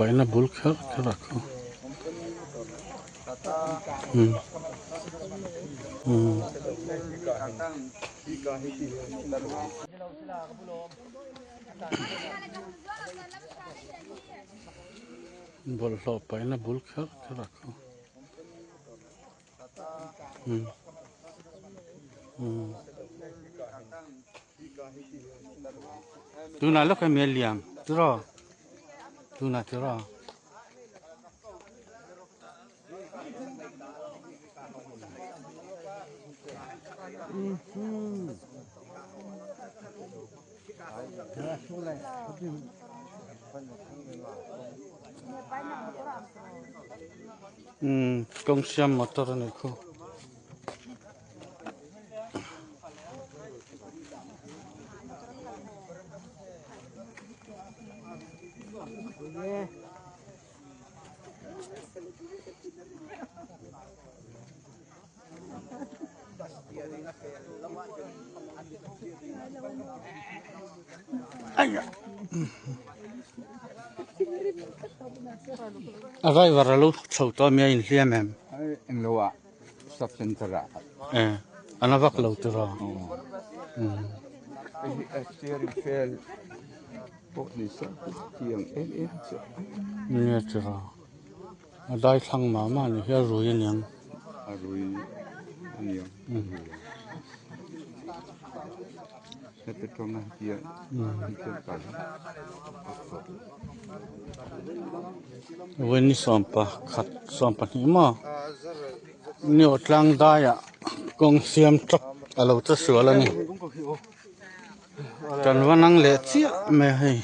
Paihna bul kher kher a kha umm umm. Bawlhhlawh paihna bul kher kher a kha umm umm. Tunah lawk hemi a liam tiraw tunah tiraw. Umm kawng siam motor a nih khu. A driver a lo chho tawh a mi a inhliam em? Englo ah. Sub center ah. Eh, an a vak lo tiraw? Hei steering fail pawh ni se tiang em em chu. Nia tiraw. A dai thlang mah mah ni hi a rui aniang. A rui aniang. Heta tawng a hian Vawiin sawmpakhat sawmpahnih maw ni aw tlang daiah kawng siam tawp a lo che sual a ni kan va nang leh chiah mai a hei.